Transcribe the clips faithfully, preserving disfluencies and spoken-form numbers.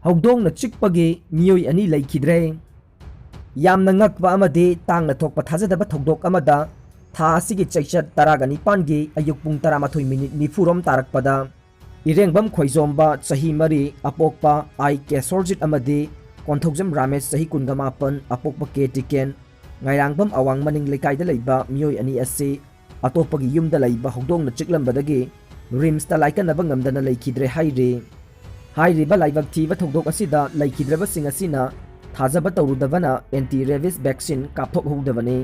ꯍꯧꯗꯣꯡꯅ ꯆꯤꯛꯄꯒꯤ ꯃꯤꯑꯣꯏ ꯑꯅꯤ ꯂꯩꯈꯤꯗ꯭ꯔꯦ꯫ ꯌꯥꯝꯅ ꯉꯛꯄ ꯑꯃꯗꯤ ꯇꯥꯡꯅ ꯊꯣꯛꯄ ꯊꯥꯖꯗꯕ ꯊꯧꯗꯣꯛ ꯑꯃꯗ ꯊꯥ ꯑꯁꯤꯒꯤ ꯆꯩꯆꯠ ꯇꯔꯥꯒ ꯅꯤꯄꯥꯟꯒꯤ ꯑꯌꯨꯛ ꯄꯨꯡ ꯇꯔꯥꯃꯥꯊꯣꯏ ꯃꯤꯅꯤꯠ ꯅꯤꯐꯨꯔꯣꯝ ꯇꯥꯔꯛꯄꯗ ꯏꯔꯦꯡꯕꯝ ꯈꯣꯏꯖꯣꯝꯕ ꯆꯍꯤ ꯃꯔꯤ ꯑꯄꯣꯛꯄ ꯑꯥꯏ ꯀꯦꯁꯣꯔꯖꯤꯠ ꯑꯃꯗꯤ ꯀꯣꯟꯊꯧꯖꯝ ꯔꯥꯃꯦꯁ ꯆꯍꯤ ꯀꯨꯟꯒ ꯃꯥꯄꯟ ꯑꯄꯣꯛꯄ ꯀꯦ ꯇꯤꯀꯦꯟ ꯉꯥꯏꯔꯥꯡꯕꯝ ꯑꯋꯥꯡ ꯃꯅꯤꯡ ꯂꯩꯀꯥꯏꯗ ꯂꯩꯕ ꯃꯤꯑꯣꯏ ꯑꯅꯤ ꯑꯁꯤ ꯑꯇꯣꯞꯄꯒꯤ ꯌꯨꯝꯗ ꯂꯩꯕ ꯍꯧꯗꯣꯡꯅ ꯆꯤꯛꯂꯝꯕꯗꯒꯤ ꯔꯤꯝꯁꯇ ꯂꯥꯏꯀꯠꯅꯕ ꯉꯝꯗꯅ ꯂꯩꯈꯤꯗ꯭ꯔꯦ ꯍꯥꯏꯔꯤ꯫ ꯍꯥꯏꯔꯤꯕ ꯂꯥꯏꯕꯛ ꯊꯤꯕ ꯊꯧꯗꯣꯛ ꯑꯁꯤꯗ ꯂꯩꯈꯤꯗ꯭ꯔꯕꯁꯤꯡ ꯑꯁꯤꯅ ꯊꯥꯖꯕ ꯇꯧꯔꯨꯗꯕꯅ ꯑꯦꯟꯇꯤ ꯔꯦꯕꯤꯁ ꯚꯦꯛꯁꯤꯟ ꯀꯥꯞꯊꯣꯛꯍꯧꯗꯕꯅꯤ꯫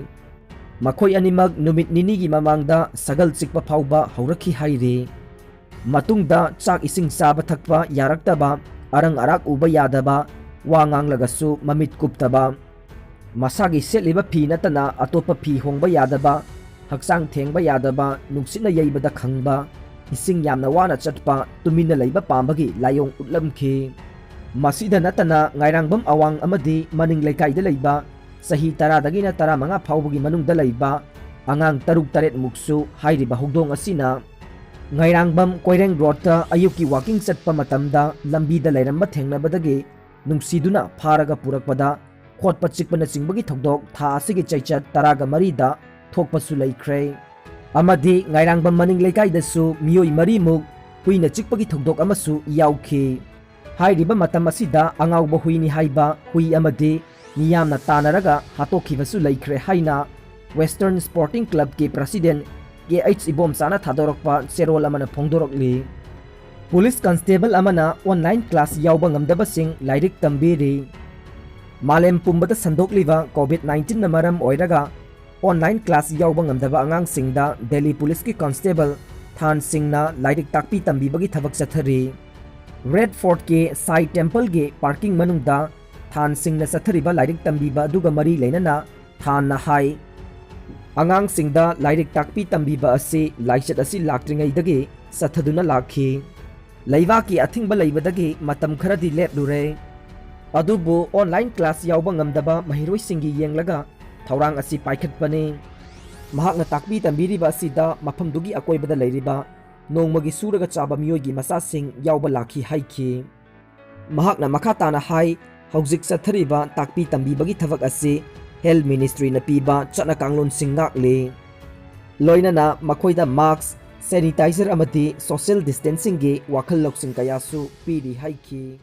ꯃꯈꯣꯏ ꯑꯅꯤꯃꯛ ꯅꯨꯃꯤꯠ ꯅꯤꯅꯤꯒꯤ ꯃꯃꯥꯡꯗ ꯁꯒꯜ ꯆꯤꯛꯄ ꯐꯥꯎꯕ ꯍꯧꯔꯛꯈꯤ ꯍꯥꯏꯔꯤ꯫ ꯃꯇꯨꯡꯗ ꯆꯥꯛ ꯏꯁꯤꯡ ꯆꯥꯕ ꯊꯛꯄ ꯌꯥꯔꯛꯇꯕ, ꯑꯔꯪ ꯑꯔꯥꯛ ꯎꯕ ꯌꯥꯗꯕ, ꯋꯥ ꯉꯥꯡꯂꯒꯁꯨ ꯃꯃꯤꯠ ꯀꯨꯞꯇꯕ, ꯃꯁꯥꯒꯤ ꯁꯦꯠꯂꯤꯕ ꯐꯤ ꯅꯠꯇꯅ ꯑꯇꯣꯞꯄ ꯐꯤ ꯍꯣꯡꯕ ꯌꯥꯗꯕ, ꯍꯛꯆꯥꯡ ꯊꯦꯡꯕ ꯌꯥꯗꯕ, ꯅꯨꯡꯁꯤꯠꯅ ꯌꯩꯕꯗ ꯈꯪꯕ, ꯏꯁꯤꯡ ꯌꯥꯝꯅ ꯋꯥꯅ ꯆꯠꯄ, ꯇꯨꯃꯤꯟꯅ ꯂꯩꯕ ꯄꯥꯝꯕꯒꯤ ꯂꯥꯏꯑꯣꯡ ꯎꯠꯂꯝꯈꯤ꯫ ꯃꯁꯤꯗ ꯅꯠꯇꯅ ꯉꯥꯏꯔꯥꯡꯕꯝ ꯑꯋꯥꯡ ꯑꯃꯗꯤ ꯃꯅꯤꯡ ꯂꯩꯀꯥꯏꯗ ꯂꯩꯕ ꯆꯍꯤ ꯇꯔꯥꯗꯒꯤꯅ ꯇꯔꯥꯃꯉꯥ ꯐꯥꯎꯕꯒꯤ ꯃꯅꯨꯡꯗ ꯂꯩꯕ ꯑꯉꯥꯡ ꯇꯔꯨꯛ ꯇꯔꯦꯠ ꯃꯨꯛꯁꯨ ꯍꯥꯏꯔꯤꯕ ꯍꯧꯗꯣꯡ ꯑꯁꯤꯅ ꯉꯥꯏꯔꯥꯡꯕꯝ ꯀꯣꯏꯔꯦꯡ ꯔꯣꯗꯇ ꯑꯌꯨꯛꯀꯤ ꯋꯥꯀꯤꯡ ꯆꯠꯄ ꯃꯇꯝꯗ ꯂꯝꯕꯤꯗ ꯂꯩꯔꯝꯕ ꯊꯦꯡꯅꯕꯗꯒꯤ ꯅꯨꯡꯁꯤꯗꯨꯅ ꯐꯥꯔꯒ ꯄꯨꯔꯛꯄꯗ ꯈꯣꯠꯄ ꯆꯤꯛꯄꯅꯆꯤꯡꯕꯒꯤ ꯊꯧꯗꯣꯛ ꯊꯥ ꯑꯁꯤꯒꯤ ꯆꯩꯆꯠ ꯇꯔꯥꯒ ꯃꯔꯤꯗ ꯊꯣꯛꯄꯁꯨ ꯂꯩꯈ꯭ꯔꯦ꯫ ꯑꯃꯗꯤ ꯉꯥꯏꯔꯥꯡꯕꯝ ꯃꯅꯤꯡ ꯂꯩꯀꯥꯏꯗꯁꯨ ꯃꯤꯑꯣꯏ ꯃꯔꯤꯃꯨꯛ ꯍꯨꯏꯅ ꯆꯤꯛꯄꯒꯤ ꯊꯧꯗꯣꯛ ꯑꯃꯁꯨ ꯌꯥꯎꯈꯤ꯫ ꯍꯥꯏꯔꯤꯕ ꯃꯇꯝ ꯑꯁꯤꯗ ꯑꯉꯥꯎꯕ ꯍꯨꯏꯅꯤ ꯍꯥꯏꯕ ꯍꯨꯏ ꯑꯃꯗꯤ ꯃꯤꯌꯥꯝꯅ ꯇꯥꯟꯅꯔꯒ ꯍꯥꯠꯇꯣꯛꯈꯤꯕꯁꯨ ꯂꯩꯈ꯭ꯔꯦ ꯍꯥꯏꯅ ꯋꯦꯁꯇꯔꯟ ꯁ꯭ꯄꯣꯔꯇꯤꯡ ꯀ꯭ꯂꯕꯀꯤ ꯄ꯭ꯔꯁꯤꯗꯦꯟ ꯀꯦ ꯑꯩꯆ ꯏꯕꯣꯝꯆꯥꯅ ꯊꯥꯗꯣꯔꯛꯄ ꯆꯦꯔꯣꯜ ꯑꯃꯅ ꯐꯣꯡꯗꯣꯔꯛꯂꯤ꯫ ꯄꯨꯂꯤꯁ ꯀꯟꯁꯇꯦꯕꯜ ꯑꯃꯅ ꯑꯣꯟꯂꯥꯏꯟ ꯀ꯭ꯂꯥꯁ ꯌꯥꯎꯕ ꯉꯝꯗꯕꯁꯤꯡ ꯂꯥꯏꯔꯤꯛ ꯇꯝꯕꯤꯔꯤ꯫ ꯃꯥꯂꯦꯝ ꯄꯨꯝꯕꯗ ꯁꯟꯗꯣꯛꯂꯤꯕ ꯀꯣꯚꯤꯗ ꯅꯥꯏꯟꯇꯤꯟꯅ ꯃꯔꯝ ꯑꯣꯏꯔꯒ ꯑꯣꯟꯂꯥꯏꯟ ꯀ꯭ꯂꯥꯁ ꯌꯥꯎꯕ ꯉꯝꯗꯕ ꯑꯉꯥꯡꯁꯤꯡꯗ ꯗꯦꯜꯂꯤ ꯄꯨꯂꯤꯁꯀꯤ ꯀꯟꯁꯇꯦꯕꯜ ꯊꯥꯟ ꯁꯤꯡꯅ ꯂꯥꯏꯔꯤꯛ ꯇꯥꯛꯄꯤ ꯇꯝꯕꯤꯕꯒꯤ ꯊꯕꯛ ꯆꯠꯊꯔꯤ꯫ ꯔꯦꯗ ꯐꯣꯔꯠꯀꯤ ꯁꯥꯏ ꯇꯦꯝꯄꯜꯒꯤ ꯄꯥꯔꯀꯤꯡ ꯃꯅꯨꯡꯗ ꯊꯥꯟ ꯁꯤꯡꯅ ꯆꯠꯊꯔꯤꯕ ꯂꯥꯏꯔꯤꯛ ꯇꯝꯕꯤꯕ ꯑꯗꯨꯒ ꯃꯔꯤ ꯂꯩꯅꯅ ꯊꯥꯟꯅ ꯍꯥꯏ, ꯑꯉꯥꯡꯁꯤꯡꯗ ꯂꯥꯏꯔꯤꯛ ꯇꯥꯛꯄꯤ ꯇꯝꯕꯤꯕ ꯑꯁꯤ ꯂꯥꯏꯆꯠ ꯑꯁꯤ ꯂꯥꯛꯇ꯭ꯔꯤꯉꯩꯗꯒꯤ ꯆꯠꯊꯗꯨꯅ ꯂꯥꯛꯈꯤ꯫ ꯂꯩꯕꯥꯛꯀꯤ ꯑꯊꯤꯡꯕ ꯂꯩꯕꯗꯒꯤ ꯃꯇꯝ ꯈꯔꯗꯤ ꯂꯦꯞꯂꯨꯔꯦ꯫ ꯑꯗꯨꯕꯨ ꯑꯣꯟꯂꯥꯏꯟ ꯀ꯭ꯂꯥꯁ ꯌꯥꯎꯕ ꯉꯝꯗꯕ ꯃꯍꯩꯔꯣꯏꯁꯤꯡꯒꯤ ꯌꯦꯡꯂꯒ ꯊꯧꯔꯥꯡ ꯑꯁꯤ ꯄꯥꯏꯈꯠꯄꯅꯤ꯫ ꯃꯍꯥꯛꯅ ꯇꯥꯛꯄꯤ ꯇꯝꯕꯤꯔꯤꯕ ꯑꯁꯤꯗ ꯃꯐꯝꯗꯨꯒꯤ ꯑꯀꯣꯏꯕꯗ ꯂꯩꯔꯤꯕ ꯅꯣꯡꯃꯒꯤ ꯁꯨꯔꯒ ꯆꯥꯕ ꯃꯤꯑꯣꯏꯒꯤ ꯃꯆꯥꯁꯤꯡ ꯌꯥꯎꯕ ꯂꯥꯛꯈꯤ ꯍꯥꯏꯈꯤ꯫ ꯃꯍꯥꯛꯅ ꯃꯈꯥ ꯇꯥꯅ ꯍꯥꯏ, ꯍꯧꯖꯤꯛ ꯆꯠꯊꯔꯤꯕ ꯇꯥꯛꯄꯤ ꯇꯝꯕꯤꯕꯒꯤ ꯊꯕꯛ ꯑꯁꯤ Health Ministryꯅ ꯄꯤꯕ ꯆꯠꯅ ꯀꯥꯡꯂꯣꯟꯁꯤꯡ ꯉꯥꯛꯂꯤ꯫ ꯂꯣꯏꯅꯅ ꯃꯈꯣꯏꯗ mask, sanitizer ꯑꯃꯗꯤ social distancingꯒꯤ ꯋꯥꯈꯜ ꯂꯧꯁꯤꯡ ꯀꯌꯥꯁꯨ ꯄꯤꯔꯤ ꯍꯥꯏꯈꯤ꯫